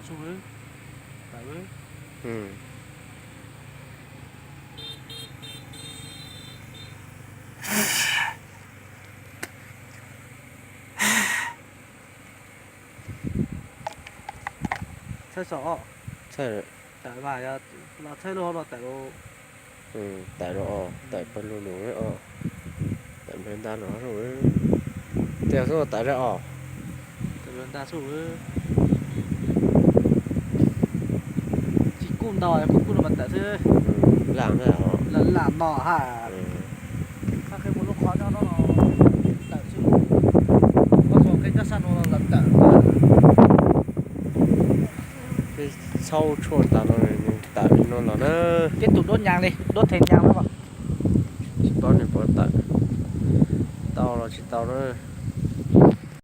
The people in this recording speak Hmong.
Tawm. Txhaib so os. Txhaib. Tawm mas yog los txhaib lub hauv no tawm. Tawm los os, tawm pawg lug lus os. Tawm nplawg nta no. Tias xub tawm os. Tawm nplawg nta xub. Tsis kub ntau, kub kub no mas tawm xwb. Lam no ha. Qhib mus lub qhov no no tawm xwb. Qhov qhib cov sab no los tawm. Txhaub tshuaj tas los nws tawm li no los na. Tib tug duab nyas li, duab thev nyas na. Tsis paub nws puas tawm tau los tsis tau na.